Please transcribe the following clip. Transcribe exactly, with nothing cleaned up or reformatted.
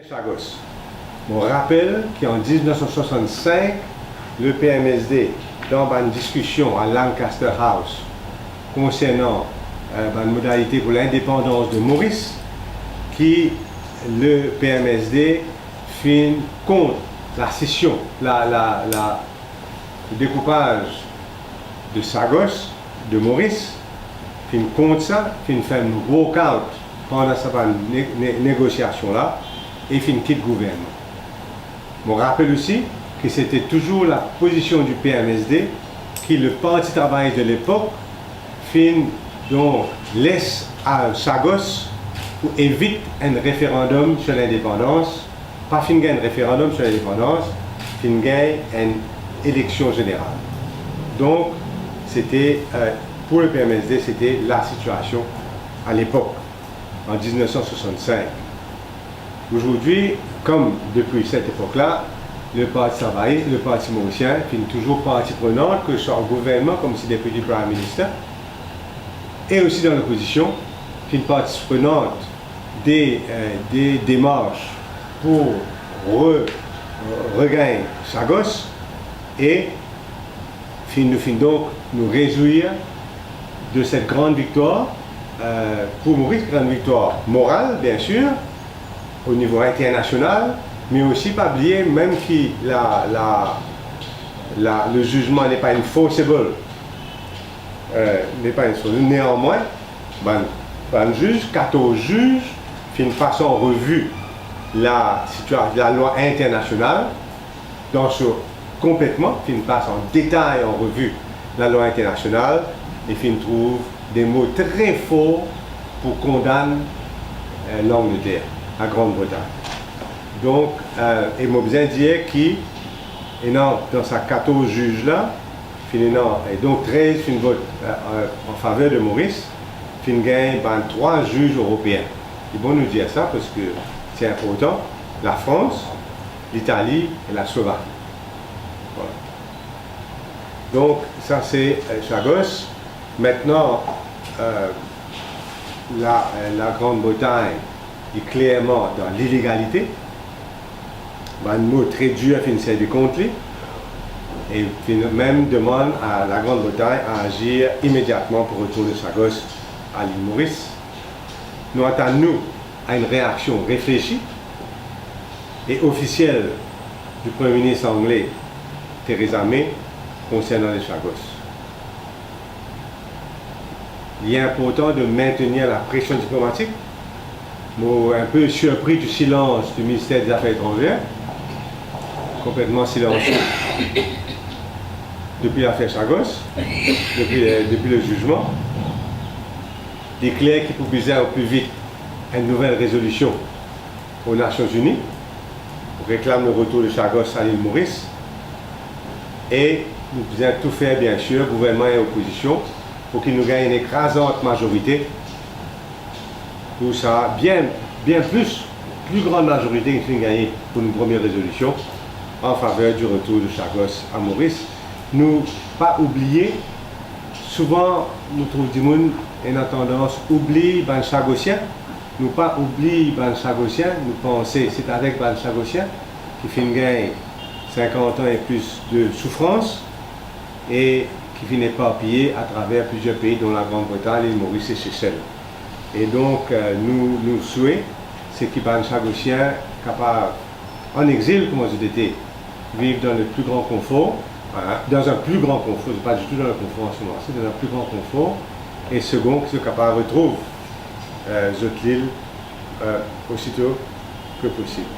Chagos. Mo rapel ki an diznef san swasann-sink, le P M S D, dan bann diskision a Lancaster House konsernan, eh, bann modalite pou lindepandans de Moris, ki le P M S D finn kont lasesion, la, la, la, le dekoupaz de Chagos, de Moris, finn kont sa, finn fer enn walkout pandan sa bann ne-, ne-, negosiasion la, e finn kit gouvernman. Mo rapel osi ki sete touzour lapozision di P M S D ki le Parti Travayis de lepok finn donk les a Chagos pou evit enn referandom sir lindepandans, pa finn gagn referandom sir lindepandans, finn gagn enn eleksion zeneral. Donk, sete, eh, pou le P M S D, sete lasitiasion a lepok, an diznef san swasann-sink. Ozordi, kom depi set epok la, le Parti Travayis, le Parti Morisien finn touzour parti prenant, ke swa o gouvernman, kom si Deputy Prime Minister, e osi dan lopozision, finn parti prenant de, eh, de demars pou re-, regagn Chagos, e finn, nou finn donk nou rezwir de set gran viktwar, eh, pou Moris, gran viktwar moral, biensir, o nivo internasional, me osi pa bliye mem ki la, la, la, le zizman n'est pas enforceable, eh, n'est pas enforceable. Neanmwin, bann, bann ziz, katorz ziz, finn pas an revi la situa-, lalwa internasional, dan so konpletman, finn pas an detay an revi lalwa internasional, e finn trouv de mo tre for pou kondann, eh, Langleter, la Grande Bretagne. Donk, eh, e mo bizin dir ki, ena dan sa katorz ziz la, finn ena, e donk trez finn vot, eh, eh, an faver de Moris, finn gagn bann trwa ziz eropeen. Li bon nou dir sa, parski se inportan, Lafrans, Litali e Laslovaki. Vwala. Donk, sa se, eh, Chagos. Aster, eh, la, eh, la Grande Bretagne, li klerman dan lilegalite. Bann mo tre dir finn servi kont li, e finn mem demann a la Grande Bretagne a azir imediatman pou retourn Chagos a lil Moris. Nou atann nou a enn reaksion reflesi e ofisiel di Premie Minis angle, Theresa May, konsernan le Chagos. Li inportan de maintenir la presion diplomatik. Mo inpe sirpri di silans di Minister de Zafer Etranzer, konpletman silansie depi lafer Chagos, depi, depi le zizman. Li kler ki pou bizin o pli vit enn nouvel rezolision o Nasion Ini pou reklam le retour de Chagos a lil Moris, e nou bizin tou fer, biensir, gouvernman e opozision, pou ki nou gagn enn ekrazant mazorite pou sa, bien, bien plis, pli gran mazorite ki finn gagne pou nou premie rezolision an faver di retour de Chagos a Moris. Nou pa oubliye, souvan nou trouv dimoun ena tandans oubli bann Chagosien. Nou pa oubli bann Chagosien, nou panse se avek bann Chagosien ki finn gagn sinkant an e plis de soufrans e ki finn eparpiye atraver plizier pei, dont la Grande Bretagne, lil Moris e Sesel. E donk, eh, nou, nou swe, se ki bann Chagosien kapav, an exil, kouma zot ete, viv dan le pli gran konfor, vwala, dan enn pli gran konfor, zot pa ditou dan le konfor an se moman, se dan enn pli gran konfor, e segon, ki zot kapav retrouv, eh, zot lil, eh, osito ke posib.